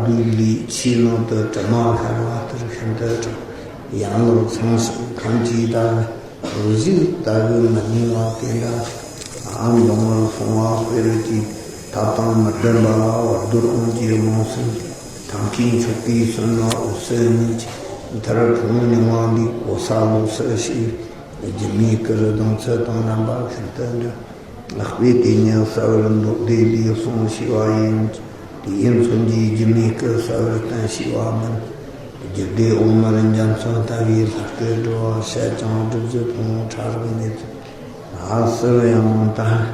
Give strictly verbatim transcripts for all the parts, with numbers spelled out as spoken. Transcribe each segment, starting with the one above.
ལུས་ལས་ཆུའི་ནང་དུ་དྲི་མ་ཤར་བ་ལྟར་ཤིན་ཏུ་དྲང་། ཡན་ལག་ཚང་ཞིང་ཐམས་ཅད་ལྟ་བུ་གཟུགས་ལྟ་བུ་མི་སྙན་པ་དེ་འདྲ་ཞིག་ཨ་མདོ་སྔགས་སྲུང་བ་དཔེར་བརྗོད་ཐབས་དང་མི་ལྡན་པ་ལ་བར་དོར་དབང་གི་རླུང་སེམས་ཀྱི་ཐབས་མཁས་མཆོག་གིས་གསོན་ལ་འོད་གསལ་གཉིས་ཀྱི་མཐར་ཕུང་མྱོང་བ་འདི་གོ་ས་ལོགས་སུ་ཞིག་སྒྱུ་མའི་སྐུར་ལྡང་ཚུལ་དང་རྣམ་པ་ཤིན་ཏུ་འདྲ། ལྷག་པའི་དེ་ཉིད་གསལ་བར་མདོ་སྡེ་ལས་གསུངས་ཞེས་པ་ཡིན། དེའི་མཚོན་གྱི་སྒྱུ་མའི་སྐུ་གསལ་བར་བསྟན་ཞེས་པ་མིན། རྒྱུད་སྡེ་འོག་མར་འཇམ་རྩང་ལྟ་བུའི་ལྷ་སྐུ་སྒྲུབ་པ་བཤད་ཀྱང་སྒྲུབ་བརྒྱུད་ཕུང་པོ་ཕྲ་རགས་ནས་ཚུལ། ཨ་གསེར་ཡང་དང་།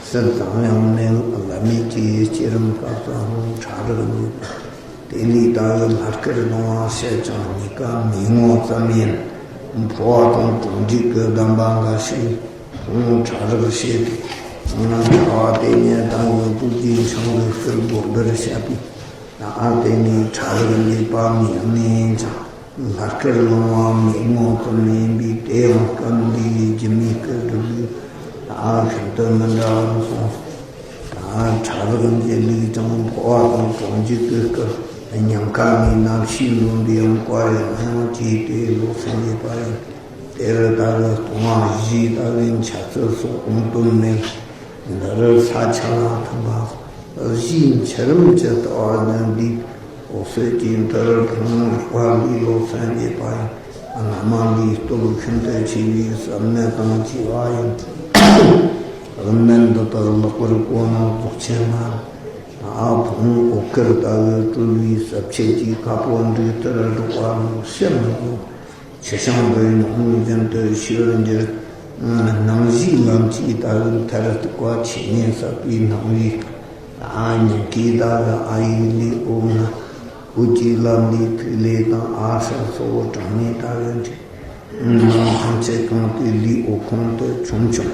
གསེར་དང་ཡང་མེད་བླ་མེད་ཀྱི་བསྐྱེད་རིམ་སྐབས་སུ་ཕུང་པོ་ཕྲ་རགས་ནས་ཚུལ། དེ་ལས་ད་གི་ལྷ་སྐུར་ལྡང་བ་བཤད་ཀྱང་གཉིས་ཀ་མེད་ངོ་ཙམ་ཡིན། འཕོ་བ་དང་གྲོལ་འཇུག་གི་གདམས་པ་འགའ་ཞིག་ཕུང་པོ་ཕྲ་རགས་བཤད་དེ། ང་བྱ་བ་དེ་ཉིད་དང་གི་བདུད་ཀྱི་འཆིང་གི་སྐུར་བསྒོམ་པར་བཤད་པས། ད་དེ་ནི་ཕྲ་རགས་འདས་པ་མེད་ནས་ཀྱང་ལྷ་སྐུར་ལྡང་བ་མེད་ངོ་ཙམ་ཡིན་པས། དེ་ཡང་སྐབས་འདིའི་སྒྱུ་མའི་སྐུ་སྒྲུབ་ལུགས་ད་ཤིན་ཏུ་མི་འདྲ་བར་གསུངས། ད་ཕྲ་རགས་འདི་ལུགས་ཀྱང་འཕོ་བ་དང་གྲོལ་འཇུག་གི་སྐབས་ཉམས་ཁ་ནས་རྣམ་ཤེས་འཛོམས་པའི་དབང་བསྐུར་ཡང་ཡང་བགྱིས་ཏེ་ལོག་སུ་འདས་པ་ཡིན། དེར་ད་རུང་སྟོང་པ་བཞི་ལྟ་བུའི་འཆད་ཚུལ་སོགས་འོང་དོན་མེད། འདི་རུ་ས་ཆ་ལ་ཐིམ་པ་བཞིའི་འཆི་རིམ་གྱི་ལྟ་བ་ནི་འདིའི་འོད་གསལ་གྱི་མཐར་ཕུང་པོ་རགས་པ་ལས་ལོག་སུ་འདས་པ་ཡིན། སྔ་མ་འདིའི་སྟོབས་ཤིན་ཏུ་ཆེ་བའི་ཟབ་གནད་དང་བཅས་པ་ཡིན། སྔོན་འདི་དག་ལེགས་པར་གོ་ན་རྫོགས་ཆེན་མ། ཨ་ཕུང་པོ་འོད་དཀར་ལྟ་བུ་གྲོལ་བའི་ཟབ་ཆོས་ཀྱི་བཀའ་པོད་འབྲུག་ལྟར་སྒྲོག་པ་ནི་བཤད་མི་དགོས། ཁྱེད་ཅག་གི་མྱོང་བཞིན་དུ་ཤེས་པར་འགྱུར། སྣང་བཞིའི་ལམ་གྱིས་ལྟ་བུ་མཐར་ཐུག་པ་ཆོས་ཉིད་ཟབ་པའི་སྣང་བའི་ཨ་ཉིད་ཀྱིས་ལྟ་བུ་ཨ་ཡིག་ལས་འོ་ང་། འོད་ཀྱི་ལམ་ལས་ཐིག་ལེ་དང་ཨ་སྲ་སོགས་གྲངས་མེད་ལྟ་བུ་འདྲེས། སྣང་ཐམས་ཅད་གང་དེ་ལུས་འོད་ཁོང་དུ་ཆོམ་ཆོམ།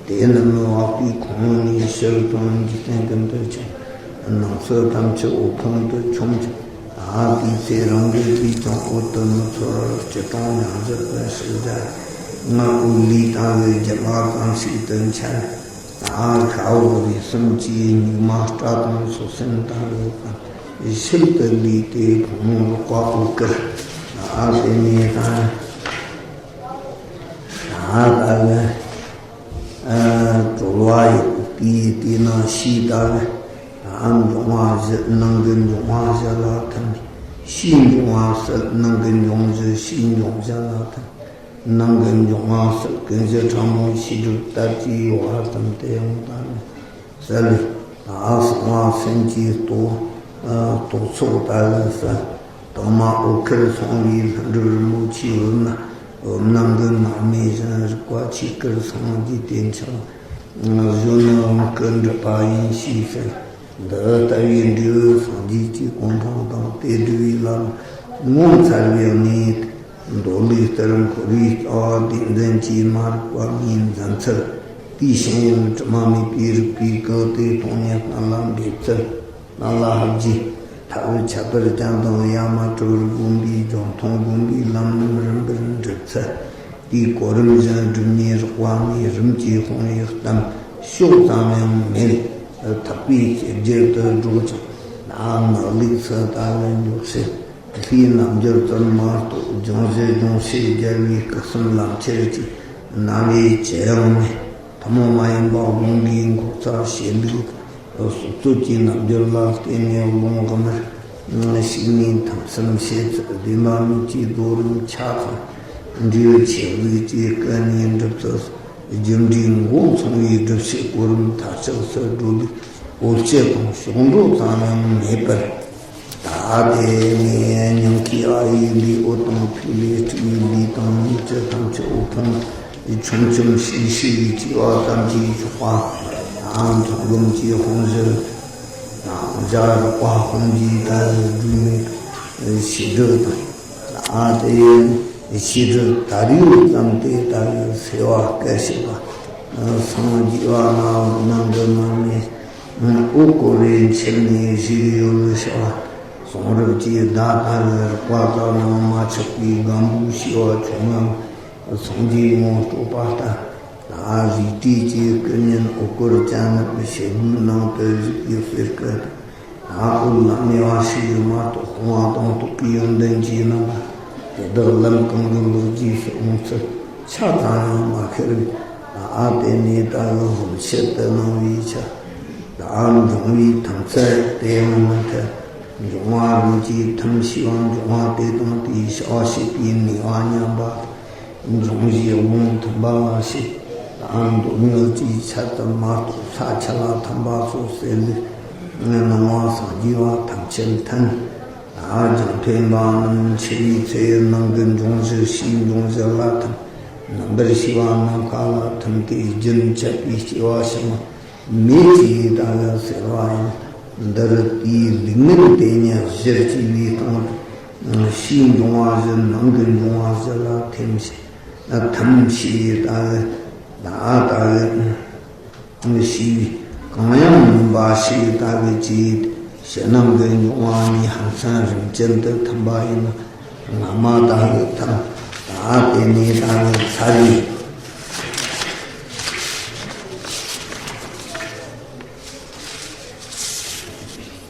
དེ་ནི་མི་འཕགས་པའི་ཁོང་ནས་ཕྱིར་ཐོན་འཇིག་རྟེན་ཀུན་ཏུ་ཁྱབ། སྣང་ཚུལ་ཐམས་ཅད་འོད་ཁོང་དུ་ཆོམ་ཆོམ། ཨ་དེའི་ཚེ་རང་གི་ལུས་ཀྱང་འོད་དུ་མི་ཚོར་བར་སྤྱིར་བཏང་མྱང་བཞག་ཏུ་ཕྱིར་སྦྱར། སྔར་འོད་ལས་དང་བའི་སྒྱུ་མ་ཙམ་ཞིག་ཏུ་འཆར། ཨ་ཤ་བོ་རིགས་གསུམ་གྱི་སྨྱུག་མ་སྐྲ་དང་སོ་སེན་དང་བའི་ཁམས་ཤུལ་དུ་ལུས་ཏེ་ཕུང་པོ་རགས་པ་འོད་དཀར། ཨ་དེ་ནས་དང་། ཨ་ད་གི་ཨ་གྲོལ་བ་ཡི་དེའི་དེ་ན་ཕྱིའི་ལྟ་བུ། ཨ་འབྱུང་བ་བཞི་ནང་གི་འབྱུང་བ་བཞི་ལ་ཐིམ། ཕྱིའི་འབྱུང་བ་གསལ་ནང་གི་འབྱུང་བཞི་ཕྱིའི་འབྱུང་བཞི་ལ་ཐིམ། ནང་གི་འབྱུང་བ་གསལ་ཀུན་གཞི་ཕྲ་མོ་ཕྱི་སྒྲིབ་དར་གྱི་ཡོ་བ་ཙམ་དེ་ཡང་ལྟ་བུ། གསལ་ལེ། ད་གསང་བ་སེམས་ཀྱི་རྟོག་རྟོག་ཚོགས་ལྟ་བུ་གསལ། དྭངས་མ་འོད་དཀར་སོང་བའི་ལྷུན་གྲུབ་རི་མོ་ཆེའི་འོད་སྣང་འོད་སྣང་གི་མར་མེ་བཞིན་རིག་པ་ཆོས་སྐུར་སངས་རྒྱས་དེ་འཆར། གཞོན་ནུ་དབང་བསྐུར་འགྲུབ་པ་ཡིན་ཞེས་ཟེར། འདི་ལྟ་བུའི་འབྲས་བུ་སངས་རྒྱས་ཀྱི་གོ་འཕང་དང་དེ་སྒྲུབ་པའི་ལམ་ངོ་མཚར་བའི་གནས། མདོ་ལུགས་ལྟར་འཁོར་བའི་རྩ་བ་སྡེ་ཚན་གྱི་མ་རིག་པ་ལྔའི་འཛིན་ཚུལ། དེའི་ཤེས་ཡོན་དྲི་མ་མེད་པའི་རིག་པའི་སྐུ་དེ་སྟོང་ཉིད་གཏན་ལ་འབེབས་ཚུལ། གཏན་ལ་ཕབ་རྒྱུའི་ཐབས་ཁྱད་པར་ཅན་དང་ཡ་མ་གྲུ་པར་བསྒོམ་པའི་སྦྱོར་མཐོང་བསྒོམ་པའི་ལམ་རྣམས་རིམ་པར་འགྲུབ་ཚུལ། དེའི་གོ་རིམ་བཞིན་སྒྲུབ་ནས་རགས་པ་ནས་རིམ་གྱིས་སྤོང་བའི་གཏམ་ཤོག་ཙམ་ཡང་མེད། ཐེག་པའི་གཅིག་གྱུར་དུ་སྒྲོག་ཅིང་ནང་ངག་ལུགས་སུ་ལྟ་བུ་འཇོག་ཕྱིར། ལྷའི་རྣལ་འབྱོར་ཙམ་མ་གཏོགས་སྦྱོང་གཞི་སྦྱོང་བྱེད་རྒྱལ་བའི་སྐུ་གསུམ་ལམ་ཁྱེར་གྱི་རྣམ་དབྱེ་ཅི་ཡང་མེད། ཐུན་མོང་མ་ཡིན་པ་དགོངས་པའི་འགོག་རྩ་བྱེད་ལུགས་སོགས་རྩོད་ཀྱི་རྣལ་འབྱོར་ལ་བརྟེན་ནས་ཀློང་དབུ་མར་ཞུགས་ནས་ཐམས་ཅད་བྱེད་ཚུལ་བདེན་པ་མིན་གྱི་རྫོགས་རིམ་ཆ་ཚང་འབྲས་བུ་ཆེ་ལུགས་ཀྱི་སྐུ་ནས་འགྲུབ་ཚུལ། རྒྱུ་འབྲས་མགོ་མཚུངས་པའི་སྒྲུབ་བྱེད་གོ་རིམ་མཐར་ཆགས་སུ་འགྲོ་ལུགས་འོལ་སྤྱི་དང་ཕྱོགས་འགྲོ་ཙམ་ཡང་མེད་པར། ད་དེ་ནས་སྙིང་གའི་ཨ་ཡིག་ལས་འོད་དང་ཐིག་ལེ་སྤྲུལ་པའི་ལུས་དང་སྣང་ཚུལ་ཐམས་ཅད་འོད་ཕུང་ཆོམ་ཆོམ་ཤིག་ཤིག་གིས་བཅས་པ་ཙམ་གྱིས་ཆོག་པ། ཡང་མཐོང་སྒོམ་གྱི་དཔུང་བཞི་དང་བྱ་རོག་པ་དཔུང་གིས་ད་སྒྲུབ་མེད་ཤེས་སྒྲིབ་དང་། ཨ་དེ་ཡང་ཤེས་སྒྲིབ་དར་ཡོད་ཙམ་དེ་ལྟ་བུའི་སེལ་བ་སྐད་ཤེས་པ། སངས་རྒྱས་པ་ནི་ནང་གི་མར་མེ་འོད་ཀོ་བས་འཁྱིལ་ནས་བཞུགས་ཡོད་ལུགས་ཤེས་པ། གསུང་རབ་ཀྱི་བརྡ་ལྟ་བུའི་རིག་པ་ཙམ་ཡང་མ་ཆགས་པའི་སྒམ་པོའི་ཤེས་པ་ཆུང་ངུ་སངས་རྒྱས་ངོ་སྤྲོད་པ་ལྟར། ད་རིགས་བྲིས་ཀྱི་སྐུ་བརྙན་འོད་སྐོར་ཅན་རྣམས་ཞལ་སྒོའི་ནང་དུ་བཞུགས་པའི་གསེར་སྐུ་དང་། ཨ་ཁུ་ལ་མེ་བ་ཞིག་ཡོད་མ་གཏོགས་ཁོང་བ་དང་རྟོགས་པའི་ཡོན་ཏན་གྱིས་རྣམ་པ་དེ་དག་ལམ་གང་གི་ལོ་རྒྱུས་སུ་འོང་ཚུལ་ཆ་ཙམ་ཡང་མ་ཤེས་རིགས། ཨ་དེ་ནས་ད་གི་ཧོལ་ཆེད་དུ་གནང་བའི་ཆ། ད་འབྱུང་བའི་ཐམས་ཅད་དེ་ཡང་མི་འཐད། འབྱུང་བ་རིམ་གྱིས་ཐམས་ཤེས་པ། འབྱུང་བ་དེ་དང་དེའི་བྱ་བ་བྱེད་པའི་ནུས་པ་ཉམས་པ། འབྱུང་བཞིའི་དབང་མཐུན་པ་ལ་ཞེན། ད་མདོ་སྔགས་ཀྱི་ཆ་ཙམ་མ་གཏོགས་ས་ཆ་ལ་ཐིམ་པ་སོགས་ཟེར་ལུགས་སྣང་བ་སངས་རྒྱས་པ་ཐམས་ཅད་མཐུན། ད་རྒྱང་འཕེན་པ་རྣམས་འཆི་བའི་ཚེ་ནང་གི་འབྱུང་བཞི་ཕྱིའི་འབྱུང་བཞི་ལ་ཐིམ། ནམ་པར་ཤེས་པ་ནམ་མཁའ་ལ་ཐིམ་སྟེ་རྒྱུན་ཆད་པའི་སྐྱེ་བ་ཕྱི་མ་མེད་ཅེས་ད་གི་ཟེར་བ་ཡིན། འདིར་དེའི་ལུགས་ངན་དེ་ཉིད་གཞིར་བྱས་པའི་སྟེང་དུ། ཕྱིའི་འབྱུང་བ་བཞི་ནང་གི་འབྱུང་བ་བཞི་ལ་ཐིམ་ཞེས། ཐིམ་ཞེས་ད་གི་ད་ད་གི་ཞེས་གང་ཡང་མིན་པ་ཞིག་ད་གི་ཅེས་ཕྱི་ནང་གི་འབྱུང་བ་གཉིས་ཕན་ཚུན་རིམ་ཅན་དུ་ཐིམ་པ་ཡིན་ན། སྔ་མ་ད་གི་ཐིམ། ད་དེ་ནས་ད་གི་ཚར་རེ།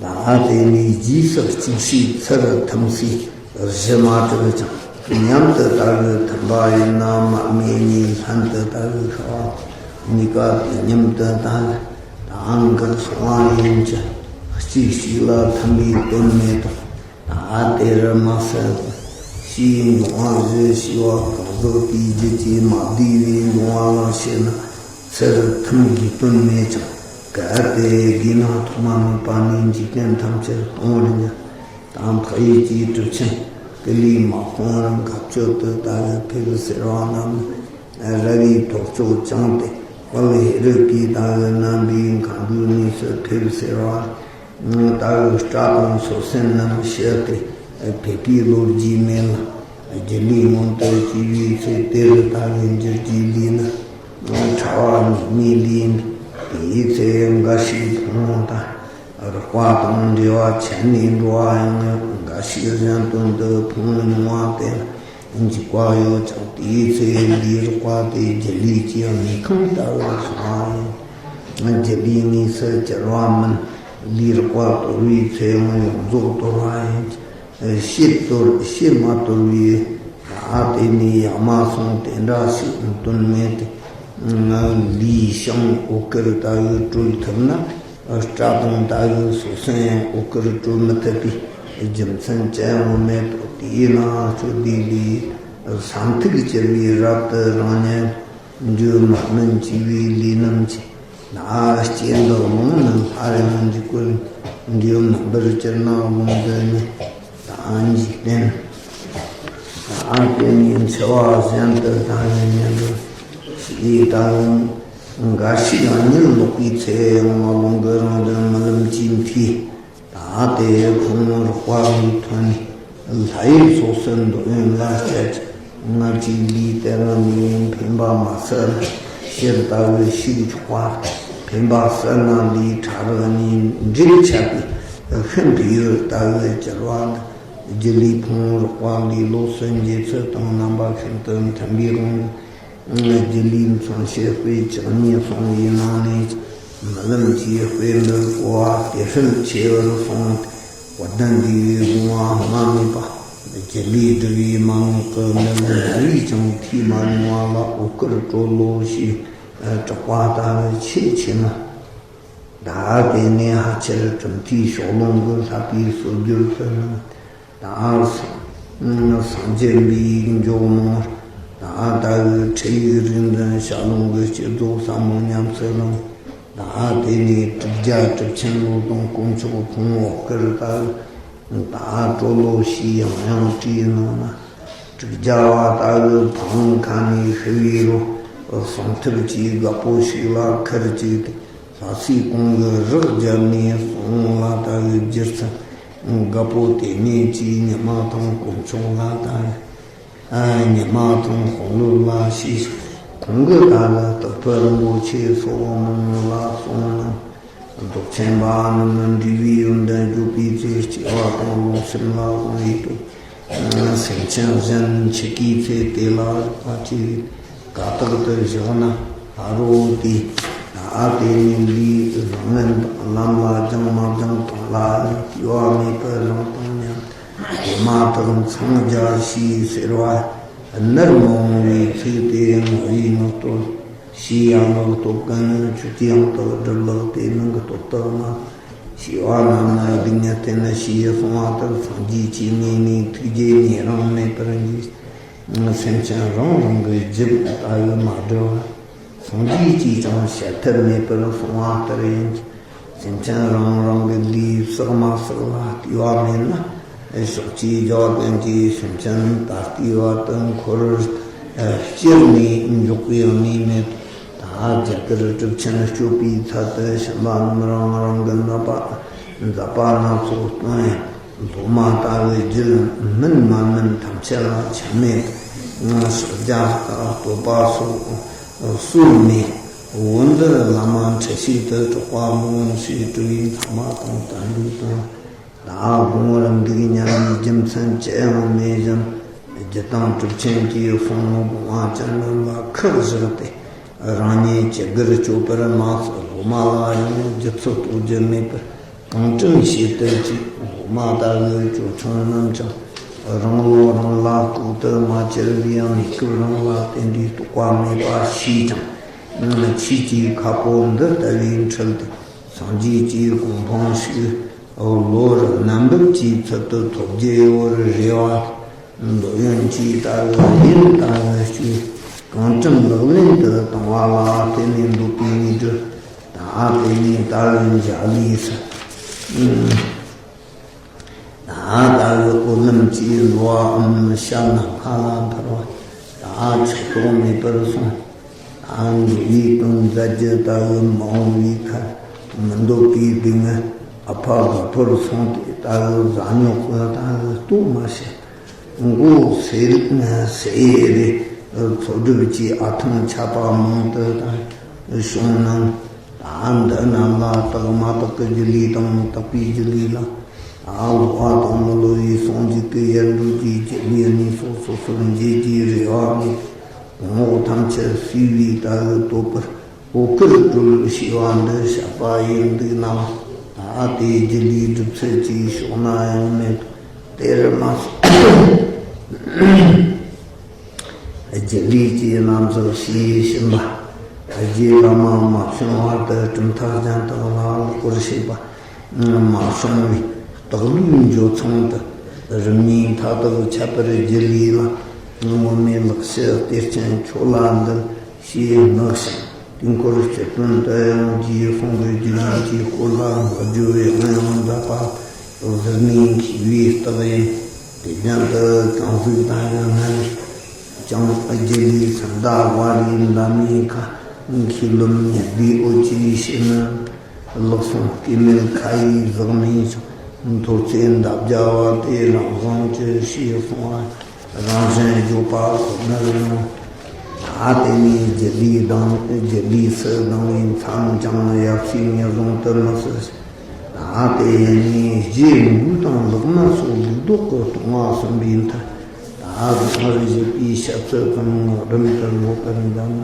ད་དེ་ནས་རྗེས་སུ་གཅིག་ཤེས་ཚུལ་ཐིམ་སའི་གཞི་མ་གྲུབ་ཅིང་། མཉམ་དུ་ད་གི་ཐིམ་པ་ཡིན་ན་མ་རྨོས་གཉིས་ལྷན་དུ་ད་གི་ཤར་བ། གཉིས་ཀ་དུས་མཉམ་དུ་ད་གི་ད་འགལ་སོང་བ་ཡིན་གྱི། གཅིག་ཤེས་ལ་ཐིམ་པའི་དོན་མེད་དོ། ད་དེར་མ་ཟད་ཕྱིའི་འབྱུང་བ་བཞི་ཞེས་པ་གང་ཟག་དེའི་རྒྱུད་ཀྱི་མ་བསྡུས་པའི་འབྱུང་བ་ལ་བཤད་ན། ཚུལ་ཐིམ་དགོས་དོན་མེད་ཀྱང་། གལ་ཏེ་དགོས་ན་ཐོག་མ་མེད་པ་ནས་འཇིག་རྟེན་ཐམས་ཅད་སྟོང་པར་ཉིད་དང་། འཕགས་ཡུལ་གྱི་གྲུབ་ཆེན་ཀུ་ལུ་མ་ཁོང་རང་ག་སྤྱོད་དུ་ད་གི་ཕེབས་ཟེར་བ་རྣམས་ར་བའི་ཐོག་ཕྱོགས་བྱང་སྟེ། དཔལ་ཧེ་རུ་ཀའི་ད་གི་རྣམ་པའི་མཁའ་འགྲོའི་གནས་སུ་ཕེབས་ཟེར་བ། ད་གི་སྐྲ་དང་སོ་སེན་རྣམས་ཕྱིས་ཏེ་ཕེབས་པའི་ལོ་རྒྱུས་མེད་ལ། སྒྱུ་ལུས་མངོན་དུ་བྱས་པའི་ཚེ་དེར་ད་གི་འགྱུར་གྱི་ལུས་ནི་ཕྲ་བ་ཉག་མའི་ལུས་ཡིན་པས། དེའི་ཚེ་འགའ་ཞིག་ཕུང་བ་དང་རེག་པ་དང་འབྲེལ་བ་ཆད་ནས་འགྲོ་བ་ཡང་ཡོད། འགའ་ཞིག་གཞན་དོན་དུ་ཕུང་མྱོང་བ་དེ་ལ་འཇིགས་པ་ཡོད་ཀྱང་། དེའི་ཚེ་ལུས་རེག་པ་དེ་སྒྱུ་ལུས་ཀྱི་དངོས་ཁམས་ལྟ་བུར་སོང་བ་ཡིན། སྒྱུ་ལུས་དངོས་སུ་གྱུར་པ་མིན། ལུས་རེག་པ་དོར་བའི་ཚེ་ཡང་ཡོངས་རྫོགས་དོར་བ་ཡིན། ཕྱིར་དོར་ཕྱིར་མ་དོར་བའི་ད་དེ་ནས་ཡང་མ་སོང་དེ་འདྲ་ཞིག་དོན་མེད་དེ། ལུས་ཤིང་འོད་དཀར་ལྟ་བུ་དཀྲོལ་ཐུབ་ན། སྐྲ་དང་ལྟ་བུ་སོ་སོ་ཡང་འོད་དཀར་དཀྲོལ་མི་ཐུབ་པའི་རྒྱུ་མཚན་ཅི་ཡང་མེད་དོ། དེས་ན་སྤྱོད་པའི་ལུས་ས་མཐུག་གྱུར་པའི་རབ་ཏུ་རིང་ཉལ། འགྱོད་མ་སྨིན་བྱས་པའི་ལུས་རྣམས་ཀྱིས། ན་སྐྱེ་འདི་ལོང་ནི་སླར་ཡང་འཇིག་པར། འགྱོད་མིན་པར་གྱུར་ན་ལོང་འདི་ཉིད། ད་འཇིག་རྟེན་ད་དེ་ནས་འཆི་བ་གཞན་དུ་ད་ཡང་མྱི་འགྲོ་ཞེས་ད་ཡང་འགའ་ཞིག་གཉིད་ལོག་པའི་ཚེ་ཡང་མ་ལོང་གི་རང་དོན་རྨི་ལམ་གྱིས་འཐུས། ད་དེ་ཁོང་རོགས་པ་ལས་ཐོན་ནས་ལྷ་ཡུལ་སོགས་སུ་འདོད་ཡོན་ལ་སྤྱད་ཅིང་། སྔར་གྱི་ལུས་དེ་རང་ལུས་འཕེན་པ་མ་ཟད་ཕྱིར་ལྟ་བུ་ཞིག་འཇོག་པ། འཕེན་པ་ཟད་ན་ལུས་ཕྲ་རགས་གཉིས་འབྲེལ་ཆད་པའི་ཤིན་ཏུ་ཡུལ་ལྟ་བུར་གྱུར་པ་ནི། སྒྱུ་ལུས་ཕུང་རོགས་པ་ལས་ལོགས་སུ་འབྱེད་ཚུལ་དང་རྣམ་པ་ཤིན་ཏུ་མཐུན་པའི་དབང་གིས། སྒྱུ་ལུས་མཚོན་བྱེད་དཔེ་བཅུ་གཉིས་གསུངས་པའི་ནང་ནས་རྨི་ལམ་གྱི་དཔེ་འདི་གོ་བ་དེ་ཧྲིལ་ཆེ་བར་སོང་སྟེ། བར་ལྡན་འདས་ཀྱི་དགོངས་པ་སྨྲ་མེད་པ། སྒྱུ་ལུས་སྒྲུབ་པའི་མན་ངག་གི་མེ་ལོང་ལྟ་བུས་ཀྱང་འཐུས་མ་མྱོང་བ་ལ་འོད་དཀར་དཀྲོལ་ལོ་ཞེས་གྲགས་པ་ལྟ་བུ་ཆེས་ཆེ་ན། ད་དེ་ནས་ཕལ་ཆེར་གྲུབ་མཐའི་ཕྱོགས་ལྷུང་གི་བསླབ་པའི་སྲོལ་རྒྱུན་དུ་ནི། ད་སངས་རྒྱས་པའི་འཇོག་མོ། ད་ལྟ་བུའི་ཁྲིད་ཡིག་རིག་འཛིན་ཞལ་ལུང་གི་སྤྱི་རྫོགས་ཟབ་མོ་ཉམས་སུ་བླངས། ད་དེ་ནས་དྲུག་བརྒྱ་གྲུབ་ཆེན་ལོ་དང་དཀོན་མཆོག་ཕུང་པོ་བསྐུར་ལྟ་བུ། ད་དཀྲོལ་ལོ་ཞེས་ཡང་ཡང་བྲིས་གནང་ན། དྲུག་བརྒྱ་བ་ལྟ་བུའི་ཕ་བོང་ཁ་ནས་ཤི་བའི་རོ། གསང་ཐབས་ཀྱི་རྒད་པོ་ཞིག་ལ་ཁུར་བཅུག་སྟེ། ལྷ་སའི་གོང་གི་རགས་བརྒྱབ་ནས་སོང་ལ་ལྟ་བུའི་རྒྱུ་མཚན། རྒད་པོ་དེ་ཉིད་ཀྱིས་ཉི་མ་དང་དཀོན་མཆོག་ལ་ལྟ་བུ། ཨ། ཉི་མ་དང་དཔོན་སློབ་ལ་ཞེས། ཁོང་གིས་ད་ལ་སྟག་ཕུ་རིན་པོ་ཆེ་སོགས་མང་ལ་གསུངས་ནས། མདོ་མཁྱེན་པ་རྣམས་འབྲས་བུའི་ཡོན་ཏན་བརྗོད་པའི་ཚེ། སྐྱེ་བ་དང་རླུང་སེམས་ལ་དབང་བའི་དོན། སེམས་ཅན་གཞན་འཆི་ཀའི་ཚེ་དེ་ལ་རིག་པ་སྐྱེ་བའི། ཀ་དག་ཏུ་བཞག་ན་ཕ་རོལ་ཏེ། ད་ ཨ། དེ་ནས་ལུས་བཟང་ངན་དང་། ལམ་ལ་སྦྱངས་མ་སྦྱངས་དང་ལ་ཡང་ལྟོས་པ་མེད་པར་རང་དང་མཉམ། གོ་མ་ཐག་མཚང་རྒྱ་ཞེས་ཟེར་བ། ནར་མི་འོང་བའི་ཚིག་སྟེ། ངོ་བོའི་ངག་བསྟོད་ཞེས་ཡང་ངག་བསྟོད་ཀུན། ཆོས་ཀྱི་ཡང་དག་སྒྲུབ་ལེགས་ཏེ། ནང་གི་བསྟོད་བསྟོད་ན། ཞེས་པ་རྣམས་ལ་སྡུག་བསྔལ་བསྟན་ཞེས་གསུངས་པ་ལྟར། སངས་རྒྱས་ཀྱི་ངོས་ནས་ཐུགས་རྗེ་ཉེ་རིང་མེད་པར་འཇུག་སེམས་ཅན་རང་རང་གི་རྒྱུད་ལྟ་བུ་མ་བསྒྲུབས་པ། སངས་རྒྱས་ཀྱིས་ཀྱང་བཤད་ཐབས་མེད་པར་གསུངས་པ་ལྟར་ཡིན། སེམས་ཅན་རང་རང་གི་ལུས་བསགས་མ་བསགས་ལ་ལྟོས་པ་མེད་ན། ཕྱོགས་ཀྱི་རྒྱལ་བ་ཀུན་གྱིས་སེམས་ཅན་ད་ལྟའི་བར་དུ་འཁོར་བར་སྐྱུར་ནས་འཇོག་པའི་གནས་མེད། ད་རྒྱ་གར་གྲུབ་ཆེན་སྤྱོད་པའི་ཚལ་དུ་ཕྱིན་པ་རྣམས་རང་རང་གི་མཛད་པ་མཛད་པ་སྣ་ཚོགས་སྟོན། སློབ་མ་ལྟ་བུའི་རྒྱུད་སྨིན་མ་སྨིན་ཐམས་ཅད་ལ་ཁྱབ་མེད། ཕྱག་རྒྱ་བསྟོད་པ་སོགས་གསོལ་ནས། འོ་འདིར་བླ་མ་འཁྲུལ་ཞིག་ཏུ་གྲགས་པ་མང་ཞེས་གྲགས་པའི་ཚང་མ་དང་བསྟན་འགྲོའི་དོན་ད་དགོངས་པར་འདུག་སྙམ་པའི་རྒྱུ་མཚན་ཅི་ཡང་མེད་བཞིན། རྒྱུ་དང་གྲུབ་ཆེན་གྱིས་གསུངས་ནོ་དགོངས་པ་ཅན་རྣམས་ལ་ཁག་བཞག་སྟེ། རང་ཉིད་ཅི་དགར་སྤྱོད་པར་མ་ཟད། སློབ་མ་ལ་ཡང་རྒྱུ་ཚོད་གཏོགས་རྒྱུ་མེད་པར་གང་དྲན་བྱེད་དུ་བཅུག་སློབ་མ་ལྟ་བུའི་ཅོལ་ཆུང་རྣམས་ཀྱང་རང་བློ་རང་ལ་ལྐོག་ཏུ་མ་གྱུར་པའི་གནས་སྐབས་རང་ལ་བརྟེན་པའི་རྟོགས་པ་མེད་པ་ཞེས་ཀྱང་། ཆོས་ཀྱི་ཁ་པོ་འདི་ལྟ་བུའི་འཁྲིལ་ཏེ། སངས་རྒྱས་ཀྱི་གོ་འཕང་ཞིག་བློར་རྣམ་འབེབས་ཀྱི་ཚུལ་དུ་ཐོབ་རྒྱུ་ཡོད་རེ་བ། འདོད་ཡོན་གྱི་ལྟ་བུ་གཡེང་ལྟ་བུ་སྐྱེས། གང་དྲན་ལག་ལེན་དུ་བཏང་བ་ལ་བརྟེན་ནས་འདོད་པའི་ནུས་སྒྲུབ། ད་དེ་ནས་ལྟ་བུ་འཇའ་ལུས་སུ། ད་ལྟ་བུ་འོད་ལམ་གྱིས་བསླུ་བའམ་ཞབས་ནས་ཕར་ལ་འཕུར་བ། ད་ཆགས་རྟོག་མེད་པར་སོང་། ད་འགྲོ་བའི་དོན་མཛད་རྒྱུ་ལྟ་བུ་མ་འོངས་པའི་ཁར་མི་འདོད་པའི་སྡུག་བསྔལ་ཨ་ཕ་དགའ་ཕོར་སོང་སྟེ། ལྟ་བུ་བཟའ་ཉོག་གི་ལྟ་བུ་ལྟོ་མ་བྱེད། མགོ་སེར་སེར་རེ་འཚོ་སྒྲུབ་ཀྱི་ཨ་ཐང་ཆད་པ་མང་དུ་བྱུང་ནའང་། ད་འདི་རྣམས་ལ་དག་མ་དག་གི་སྒྱུ་ལུས་དང་དག་པའི་སྒྱུ་ལུས་ལ། ད་བསླུ་བ་དང་མི་བསླུ་བའི་ཟུང་འཇུག་གི་ཡར་འགྲོ་རྒྱུའི་སྒྱུ་ལུས་གནས་སོ་སོ་སོར་འབྱེད་རྒྱུའི་རེ་བ་མེད། གོང་འོག་ཐམས་ཅད་བསྲེས་པའི་ལྟ་བུ་བསྟོད་པར་འོད་སྐུར་གྲོལ་ཞེས་པ་འདི་བཤད་པ་ཡིན་འདུག་ན། ད་དེའི་སྒྱུ་ལུས་སྒྲུབ་ཚུལ་གྱི་ཕྱོགས་ན་ཡང་མེད། དེར་མ་ཟད། སྒྱུ་ལུས་ཀྱི་རྣམ་གཞག་ཞེས་ཕྱིན་པ། རྗེ་བླ་མ་མ་བྱོན་བར་དུ་གྲུབ་མཐའ་གཞན་དག་ལ་ལེགས་པར་བཤད་པ། མ་བྱུང་བའི་རྟགས་ལུས་འགྱོ་ཚང་དུ། རིམ་གཉིས་མཐའ་དག་ཁྱད་པར་སྒྱུ་ལུས་ལ། ངོ་མའི་ལེགས་བཤད་གཏེར་ཆེན་ཁྱོད་ལ་འདུད་ཞེས་བསྔགས་ཤིང་། དུས་འཁོར་སྤྱི་དོན་དུ་ཡང་རྗེའི་གསུང་གི་རྒྱུད་ལམ་གྱི་སྐོར་ལ་འགོ་བརྗོད་པའི་དབང་ཡང་མཛད་པ། གཟིར་གནས་མཁས་པའི་རྟགས་ཡིན། དེ་བཞིན་དུ་ཀུན་གཟིགས་དང་ཡང་སྔ་ནས་ཀྱང་སྒྱུ་ལུས་ཚུལ་མཐའ་བར་ཡི་འདབ་མའི་ཁ། མཁས་རློམ་ཉི་ཟླའི་འོད་ཀྱིས་ཕྱེ་ནས། ལག་ཟུང་སྐྱེད་མོས་ཁ་ཡི་ཟག་མེད་ཅིང་། མཐོ་ཚད་འདབ་བརྒྱ་བ་དེ་རང་བཟང་གྱུར་ཞེས་གསུངས་པ། རང་བཞིན་བརྗོད་པ་ཁོ་ནར་སྣང་། ད་དེ་ནས་སྒྱུ་ལུས་དང་སྒྱུ་ལུས་སུ་ལྡང་བའི་མཚམས་ཀྱང་ཡབ་སྲས་ཉེར་བཟུང་དུ་མི་བརྩི། ད་དེ་ནས་རྗེ་འགོས་དང་ལག་སྨྲ་སོགས་ལུགས་ལྡོག་གི་སྟོང་པ་གསུམ་པའི་མཐར། ད་གོང་བཞུགས་པའི་ཞབས་སུ་ཙམ་ངག་སྒྲོན་དུ་འགོད་པར་མཛད་ན།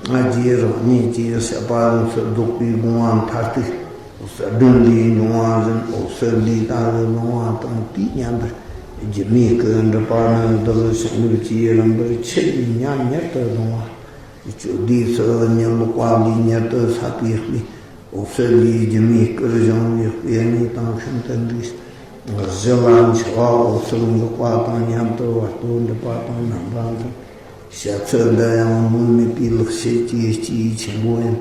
ང་རྗེ་རང་ཉིད་ཀྱི་བཤད་པ་ཡོངས་སུ་རྫོགས་པའི་དགོངས་པ་མཐར་ཐུག་གསལ་སྒྲོན་ལས་འབྱུང་བ་བཞིན་འོད་གསལ་ལས་ལྟ་བུ་ལོང་བ་དང་དུས་མཉམ་པར། སྒྱུ་མའི་སྐུ་འགྲུབ་པ་ནི་བདག་བྱིན་རླབས་ཀྱིས་རིམ་པར་ཆུ་ཡི་ཉ་ཉལ་དུ་ལོང་བ། སྤྱོད་བདེ་སུ་ཉལ་ལོག་པ་ལས་ཉལ་དུ་ས་པའི་དཔེ། འོད་གསལ་ལས་སྒྱུ་མའི་སྐུར་བཞེངས་པའི་དཔེ་གཉིས་དང་ཤིན་ཏུ་འདྲ། གཞི་ལ་འཆི་བ་འོད་གསལ་འགག་པ་དང་མཉམ་དུ་བར་དོ་འགྲུབ་པ་དང་རྣམ་པ་འདྲ། བཤད་ཚུལ་འདི་ཡང་སྨོས་མེད་པའི་ལེགས་བཤད་ཀྱི་སྤྱི་ཡི་ཆེན་པོ་ཡིན།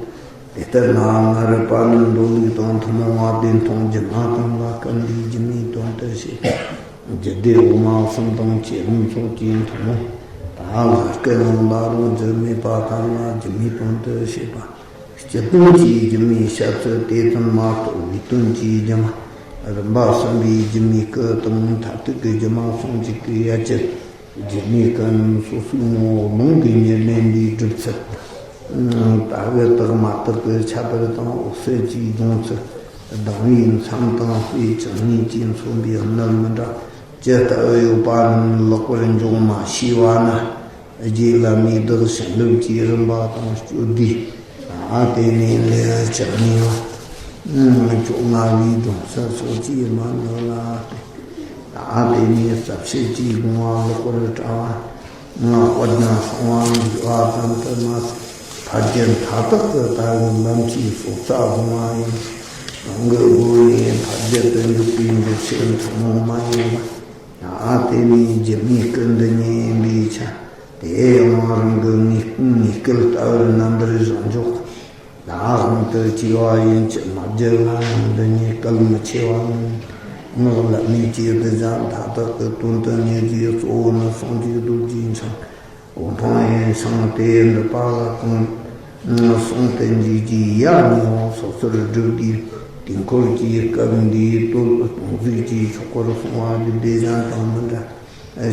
དེ་ལྟར་ན་སྔ་རབས་པ་ནི་མདོ་ལུགས་དང་ཐུན་མོང་བ་བདེན་མཐོང་སྒྱུ་མ་དང་ལ་བཀལ་ཏེ་སྒྱུ་མའི་དོན་དུ་བཤད། རྒྱུད་སྡེ་འོག་མ་གསུམ་དང་བཅས་རིམ་སོགས་ཀྱི་ཐུན་མོང་། ད་ལྷ་སྐལ་ཡང་ལ་རང་རྒྱུད་མེད་པ་ཐར་ལ་སྒྱུ་མའི་དོན་དུ་བཤད་པ། སྤྱི་དོན་གྱི་སྒྱུ་མའི་བཤད་ཚུལ་དེ་ཙམ་མ་གཏོགས། ལུས་དོན་གྱི་སྒྱུ་མ། རིམ་པ་གསུམ་པའི་སྒྱུ་མའི་སྐུ་དང་མཐར་ཐུག་གི་སྒྱུ་མ་ཟུང་འཇུག་གི་ཡ་གྱལ། སྒྱུ་མའི་སྐུ་རྣམས་སོ་སོའི་ངོ་བོ་ལུང་གི་ཉེར་ལེན་ལས་སྒྲུབ་ཚུལ། ལྟ་བུ་དག་མ་དག་གི་ཁྱད་པར་དང་འོད་གསལ་གྱི་སྦྱོང་ཚུལ། ལྡང་བའི་མཚམས་དང་དཔེ་བཅུ་གཉིས་ཀྱིས་མཚོན་པའི་གནད་མི་འདྲ་ཇི་ལྟ་བུ་ཡོད་པ་རྣམས་ལེགས་པར་འཇོག་མ་ཤེས་པ་ན། རྗེ་བླ་མས་བདག་བྱིན་རླབས་ཀྱི་རིམ་པ་དང་སྤྱོད་བདེ། ད་ ཨ་དེ་ནས་ལས་བྱ་ནི་བ། བཅོ་ལྔ་བའི་སྡོམ་ས་སོགས་ཀྱིས་མ་ནོར་ལ། ཨ་དེ་ནས་ཟབ་ཆོས་ཀྱི་དགོངས་པ་ལེགས་པར་བཀྲལ་བ། དཔལ་ལྡན་གསང་བ་འདུས་པ་ཙམ་དུ་མ་ཟད། ཕ་རྒྱུད་མཐའ་དག་ཏུ་ལྟ་བུའི་ལམ་གྱི་སྲོག་རྩ་བཟུང་བ་ཡིན། རང་གི་སྒོ་ནས་ཕ་རྒྱུད་དུ་འཇུག་པའི་འདུ་ཤེས་ཐུན་མོང་མ་ཡིན་པ། ཨ་དེ་ནས་རྒྱུ་མའི་སྐུ་འདི་ཉིད་ཡིན་པའི་ཆ། དེ་ཡང་རང་གི་ངེས་ངེས་སྐལ་ལྟ་བུར་རྣམ་པར་བཞག་འཇོག་ལ་དབང་དུ་བྱས་པ་ཡིན་གྱི། མ་རྒྱུད་ལ་ཡང་འདི་ཉིད་གལ་མི་ཆེ་བ་ཡིན། སྔགས་ལ་གནས་ཀྱི་གདུལ་བྱ་མཐའ་དག་གི་དོན་དུ་ངེས་ཀྱི་གཙོ་བོ་ནི་སངས་རྒྱས་རྡོ་རྗེ་འཆང་གོ་འཕང་ཡན་ཆད་དེ་འདི་པ་ལ་གང་གསུང་དུ་འཇུག་རྒྱུའི་ཡ་ནི་འོང་སོ་སོར་བསྒྲུབས་ཏེ། དུས་འཁོར་གྱི་སྐབས་འདིའི་དོན་སྟོང་གཟིགས་ཀྱི་ཆོ་གར་གསུངས་པ་རྒྱུད་སྡེ་གཞན་དང་མི་འདྲ།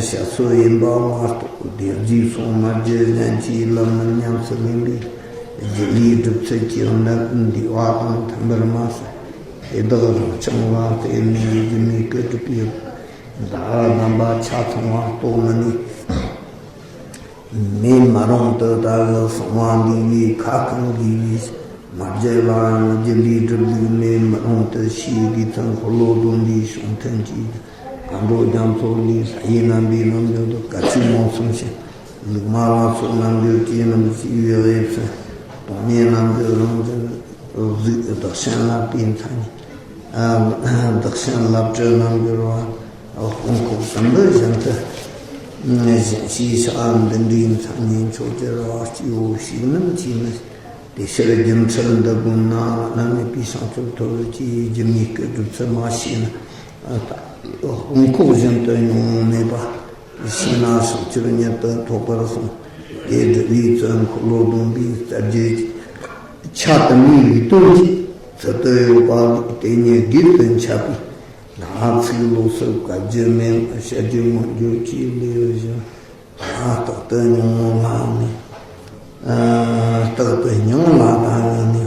ཞབས་སོར་ཡིན་པ་མ་གཏོགས་སྡེ་རྗེས་སོགས་མ་རྒྱུད་གཞན་གྱི་ལམ་མིན་ཉམས་སུ་ལེན་པའི་རྒྱུད་ལས་སྒྲུབ་ཚུལ་གྱི་གནད་འདུས་པ་དང་མཐུན་པར་མ་ཟད། དེ་དག་རང་བྱུང་ལ་བརྟེན་ནས་རྒྱུད་མའི་སྐུ་སྒྲུབ་པའི་བརྡ་གདམས་པ་ཆ་ཚང་བ་རྟོགས་མི་ནུས། མེད་མི་རུང་དུ་ལྟ་བུ་གསང་བ་འདུས་པའི་ཁ་བསྐང་དགོས་པས། མ་རྒྱུད་ལའང་རྒྱུད་ལས་སྒྲུབ་ལུགས་མེད་མི་རུང་དུ་ཤེས་དགོས་ཚུལ་འཁོར་ལོ་སྡོམ་པའི་གཞུང་མཐུན་གྱིས། མཁའ་འགྲོ་རྒྱ་མཚོ་ལས་ལྷ་ཡི་རྣམ་པའི་རང་བྱུང་དུ་ག་ཚོད་མང་གསུངས་ཤིང་། ལུགས་མ་ལ་སོགས་རྣལ་འབྱོར་གྱི་རྣམ་ཤེས་པའི་དབྱིབས་སུ་སྟོང་ཉིད་རྣམ་འགྱུར་རང་བཞིན་གཟུགས་བདག་གཞན་བསླབ་པའི་མཚན་ཉིད། བདག་གཞན་བསླབ་བྱའི་རྣལ་འབྱོར་བ། དཔོན་ཁོག་ཟིན་པ་བཞིན་དུ་བཞིན་གཤེགས་ཤིང་། འདི་འདྲའི་མཚན་ཉིད་མཆོག་གྱུར་པ་སྐྱེ་བོ་ཞིག་ནམ་མཁྱེན་ནས། དེ་ཕྱིར་སྒྱུ་འཕྲུལ་འདི་བསྒོམས་ན་བླ་ན་མེད་པའི་བྱང་ཆུབ་ཐོབ་ཅེས་སྒྱུ་མའི་སྐུ་སྒྲུབ་ཚུལ་མ་ཤེས་ན། དཔོན་ཁོག་བཞིན་དུ་མྱོང་མེད་པ། ཤེས་ན་བྱང་ཆུབ་མྱུར་དུ་ཐོབ་པར་གསུངས། དེ་སྒྲུབ་པའི་ཚུལ་འཁོར་ལོ་སྡོམ་པའི་རྩ་རྒྱུད་ཆ་དུ་མའི་ལུགས་དོན་གྱི་ཚུལ་དུ་ཡོད་པ་ལས། དེ་ཉིད་དགོས་སུ་འཆད་པའི་ལ་ཚིག་ལོགས་སུ་བཀར་རྒྱུ་མེད། བཤད་རྒྱུ་མངོན་བརྗོད་ཀྱི་ལེའུ་བཞི། ད་རྟག་ཏུ་མྱོང་ལ་ནི། རྟག་ཏུ་མྱོང་ལ་ད་ནི་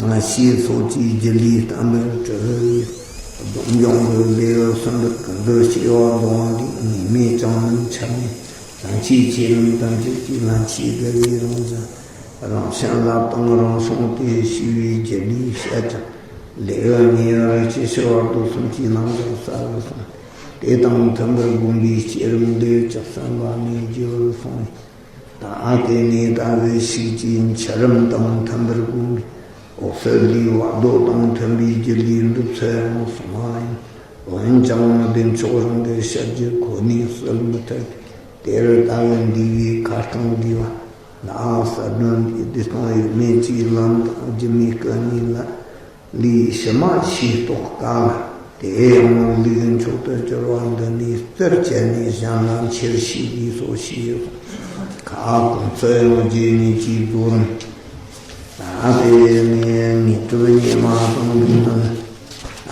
ནི། ཞེས་སོགས་ཀྱིས་རྒྱུད་ལས་བསྟན་པར་གྲོལ་བའི་སྡོམ་སྦྱོང་གི་ལེའུ་གསུམ་པར་ཀུན་ཏུ་སྐྱེ་བ་སྡོམ་པ་ལས། ངེས་མེད་ཅང་མིན་ཆ་མེད་བྱང་ཆུབ་ཆོས་རྣམས་ཐམས་ཅད་ཀྱི་ལམ་ཆེས་དགའ་བའི་རང་བཞིན། རང་བྱིན་རླབས་དང་རང་སྲུང་སྟེ་ཞི་བའི་རྒྱུད་ལས་བཤད་ཅིང་། ལེའུ་ལྔ་པར་སྐྱེ་ཤི་བར་དོ་གསུམ་གྱི་ལམ་རིམ་གསལ་བར་གསུངས། དེ་དང་མཐུན་པར་བསྒོམ་པའི་བསྐྱེད་རིམ་ལེའུ་བཅུ་གསུམ་པ་ནས་རྒྱས་པར་གསུངས། ད་དེ་ནས་ལྟ་བུ་ཞིག་ཅེས་འཆད་རིམ་དང་མཐུན་པར་བསྒོམ་པའི་འོད་གསལ་ལས་བར་དོ་དང་མཐུན་པའི་རྒྱུད་ལས་འགྲུབ་ཚུལ་ཡང་གསུངས་པ་ཡིན། འོན་ཀྱང་བདེ་མཆོག་རང་གི་བཤད་རྒྱུད་ཁོ་ནས་གསོལ་མི་ཐུབ། དེར་ལྟ་བུ་འདུས་པའི་ཁ་སྐོང་འདུས་པ་ལའང་གསལ་སྒྲོན་གྱི་བདེ་སྟོང་དབྱེར་མེད་ཀྱི་ལམ་དང་རྒྱུད་མའི་སྐུ་གཉིས་ལ། ལས་ཕྱི་མ་ཤེས་རྟོགས་དཀའ་ལ། དེ་ཡང་ལུགས་མཆོག་ཏུ་གྱུར་པ་འདི་ནས་རྩད་བཅད་ནས་གཞན་ལ་འཁྱེར་ཤེས་པའི་སོ་ཞེས་སོ། ཁ་སྐོང་ཚུལ་ཡང་རྗེ་ཉིད་ཀྱིས་རྫོགས་རིམ། ད་དེ་ནས་དངོས་གྲུབ་སྙེ་མ་དང་ལྡན་ནོ།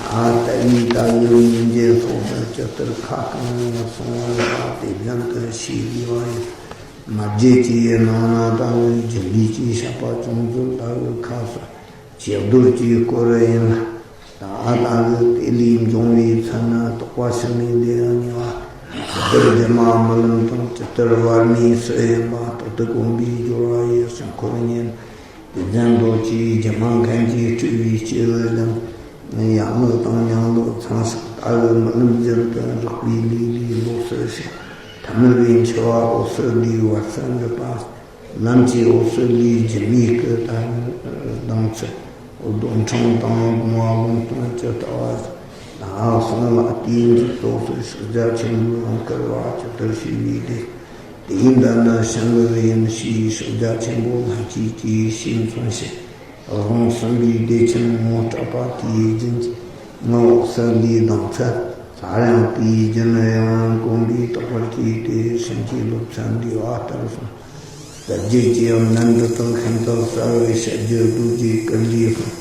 ད་ལྟ་བའི་ལྟ་བུའི་སྙིང་རྗེ་སོགས་སུ་ཇི་ལྟར་ཁ་སྐོང་ཡང་གསུང་བ་ལ་དེ་བཞིན་དུ་ཤེས་དགོས་པ་ཡིན། མ་རྒྱུད་ཀྱི་ནང་ན་ལྟ་བུའི་རྒྱུད་ལས་ཀྱི་བཤད་པ་ཅུང་ཟད་ལྟ་བུའི་ཁ་སོ། ཇི་ལྟར་གྱི་སྐོར་ཡིན་ལ། ད་ལྟ་བུ་དེ་ལས་འབྱུང་བའི་ཚུལ་ནི་རྟོག་པ་ཕྱི་མའི་ལས་ལྔ་པ། ཇི་ལྟར་སྒྱུ་མ་རྨི་ལམ་དང་ཇི་ལྟར་བར་མའི་སྲོད་ཡིན་པ་རྟག་ཏུ་བསྒོམ་པའི་སྦྱོར་བ་ཡི་དཀྱིལ་འཁོར་ཉིད། དེ་བཞིན་རྡོ་རྗེ་སྒྱུ་མ་མཁན་གྱིས་སྤྲུལ་པའི་སྤྱི་བོའི་གདན། ཡར་ངོ་དང་མྱང་ལོག་ཚང་ཞིང་ལྟ་བུ་རྨི་ལམ་བཞིན་དུ་རགས་པའི་ལས་ལས་ལོགས་སུ་ཞིག་ཐ་མལ་པའི་འཆི་བ་འོད་གསལ་ལས་བར་གསལ་འགྲུབ་པ། ལམ་གྱི་འོད་གསལ་ལས་སྒྱུ་མའི་སྐུ་ལྟར་ལྡང་ཚུལ། རྡོར་འཕྲེང་དང་དགོངས་པ་ལུང་སྟོན་ཇི་ལྟ་བ་ལ་གསུངས་ལ། དེའི་མཇུག་ཏོག་ཏུ་ཕྱག་རྒྱ་ཆེན་པོའི་ལུང་བསྐུལ་བ་ཇི་ལྟར་ཞུས་པའི་དེ། དེའི་མདུན་ན་བྱིན་རླབས་ཡིན་ཞེས་ཕྱག་རྒྱ་ཆེན་པོ་ལྷན་སྐྱེས་ཀྱིས་ཞེས་མཚོན་ཞིང་། དབང་གསུམ་པའི་བདེ་ཆེན་ངོ་སྤྲད་པ་དེའི་རྒྱུན་གྱིས་ངག་འོད་གསལ་ལས་ལྡང་ཚུལ། སླར་ཡང་དེའི་རྒྱུན་ཡང་གོམས་པས་རྟག་པར་སྐྱེས་ཏེ་བྱིན་གྱིས་རློབ་ཚུལ་འདུས་པ་ལྟར་གསུངས། རྩ་རྒྱུད་ཀྱི་ཡང་གནད་འདི་དག་ཤིན་ཏུ་གསལ་བའི་བཤད་རྒྱུད་རྡོ་རྗེའི་སྐུ་ལས་གསུངས།